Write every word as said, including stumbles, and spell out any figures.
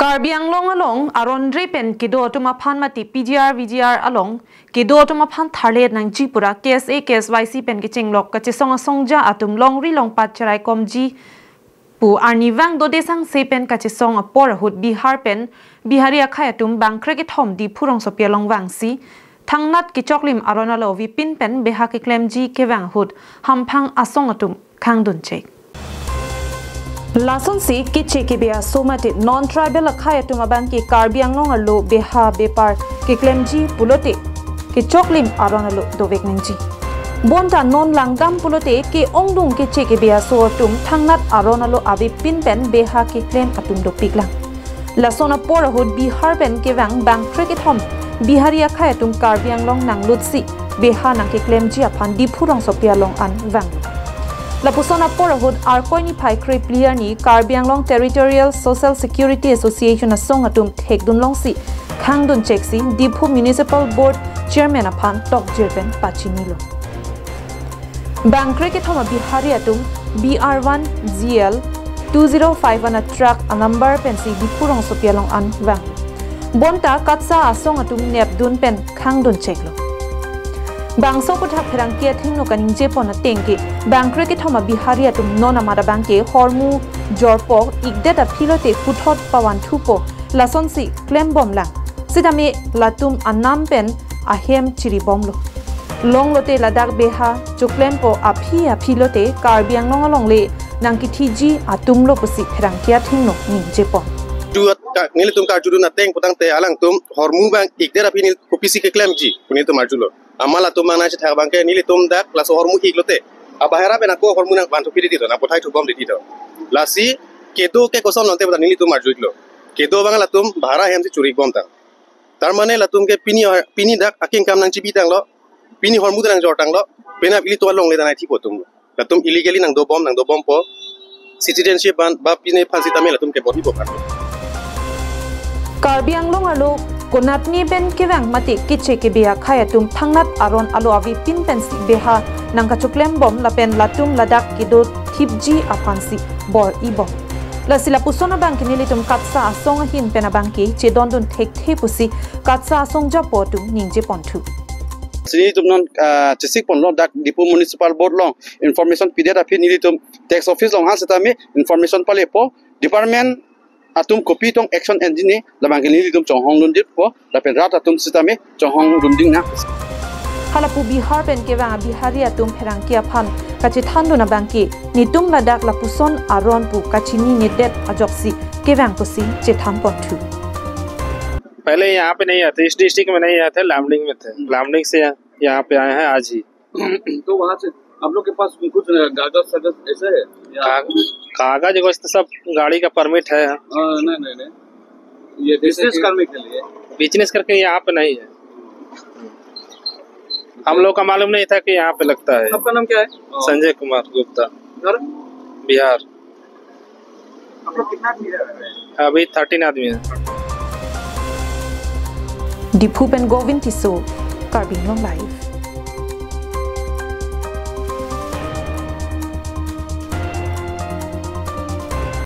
Karbi Anglong along aron re pen kedo atum aphan mate P G R V G R along kedo atum aphan tharle nangji pura K S A K S Y C pen kechenglok kachesong asongja atum longri longpat cheraikomji pu arnivang dode sangse pen kachesong apor ahut Bihar pen Bihari akhei atum bangkre kethom Diphu rongsopi along vangsi thangnat kechoklim aron alo avepin pen beha keklemji kevang ahut hamphang asong atum khangdun chek. Lasonsi keche kebe aso mate non-tribal akhei atum abangke Karbi Anglong arlo beha bepar keklemji pulote kechoklim aron alo dovek nangji. Bonta non langdam pulote ke-ongdung keche kebe aso atum thangnat aron alo avepin pen beha keklem atum dopiklang. Lason apor ahut Bihar pen kevang bangkre kethom Bihari akhei atum Karbi Anglong nanglutsi beha nangkeklemji aphan Diphu rongsopi along an vanglo. Lapuson apor ahut Arkoi niphai krephli arni Karbi Anglong Territorial Social Security Association asong atum thekdun longsi khangdun cheksi Diphu Municipal Board Chairman aphan tokjir pen pachinilo. Bangkre kethom a-Bihari atum B R one G L two zero five one a-truck a-number pensi Diphu rongsopi along an vang. Bonta katsa asong atum nepdun pen khangdun cheklo. Bangso aphuthak pherangke athengno kaningjepon atengke bangkre kethom a-Bihari atum non amat abangke hormu jorpo ikdet aphi lote puthot pavanthupo lasonsi klembomlang. Sitame latum anam pen ahem chiribomlo. Longlote ladak beha choklempo aphi aphi lote Karbi Anglong alongle nangkethiji atumlo pusi pherangke athengno ningjepon. Duat ka, nelitum karjudun ateng putangte alangtum hormu bang ikdet aphi neli kopisi keklemji pu nelitum arjulo. Amat latum bang nangchethak abangke nelitum dak laso hormu iklote abahera pen ako hormu nangvanthu piri tito, nangputhai thubom tito. Lasi kedo ke koson lote puta nelitum arju-iklo. Kedo bang latum bahara hemsi churibomtang. Tarmane latum ke pini, pini dak akengkam nangchibitanglo, pini hormu ta nangjortanglo, penap ilitum alongle ta nangthipo atumlo. Latum illegally nangdobom, nangdobompo. Citizenship ban ba pine aphan sitame latum ke bor-ipo aphan. Karbi Anglong arlo konatne pen kevang mate keche kebe akhei atum thangnat aron alo avepin pensi beha nangkachoklembom lapen latum ladak kedo thipji aphansi bor-ibom. Lasi lapuson abangke nelitum katsa asong ahin pen abangke chedondun thekthe pusi katsa asong japo atum ningjeponthu. Si nelitum non, ah, chesikponlo dak Diphu Municipal Board along information pidet aphi nelitum tax office along ha sitame information palepo, department atum kopi tong action enjine labangke nelitum chonghong dunditpo lapen rat atum sitame chonghong dunding na. Halapu Bihar pen kevang a-Bihari atum pherangke aphan kachethandun abangke netum ladak lapuson aron pu kachininedet ajoksi kevang pusi chethanponthu. पहले यहाँ पे नहीं आते, इस डिस्ट्रिक्ट में नहीं आते, लामडिंग में थे। लामडिंग से यहाँ, यहाँ पे आए हैं आज ही। तो वहाँ से आप लोग के पास कुछ कागज सागज ऐसे है या? काग-, कागज वगैरह तो सब गाड़ी का परमिट है। हाँ, नहीं, नहीं, नहीं, ये जैसे बिजनेस कि करने के लिए। बिजनेस करके यहाँ पे नहीं है, हम लोग का मालूम नहीं था कि यहाँ पे लगता है। आपका नाम क्या है? संजय कुमार गुप्ता। घर? बिहार। आप लोग कितना आदमी रह रहे हैं? अभी थर्टीन आदमी है। Diphu pen Govind Tisso, Karbi Anglong Live.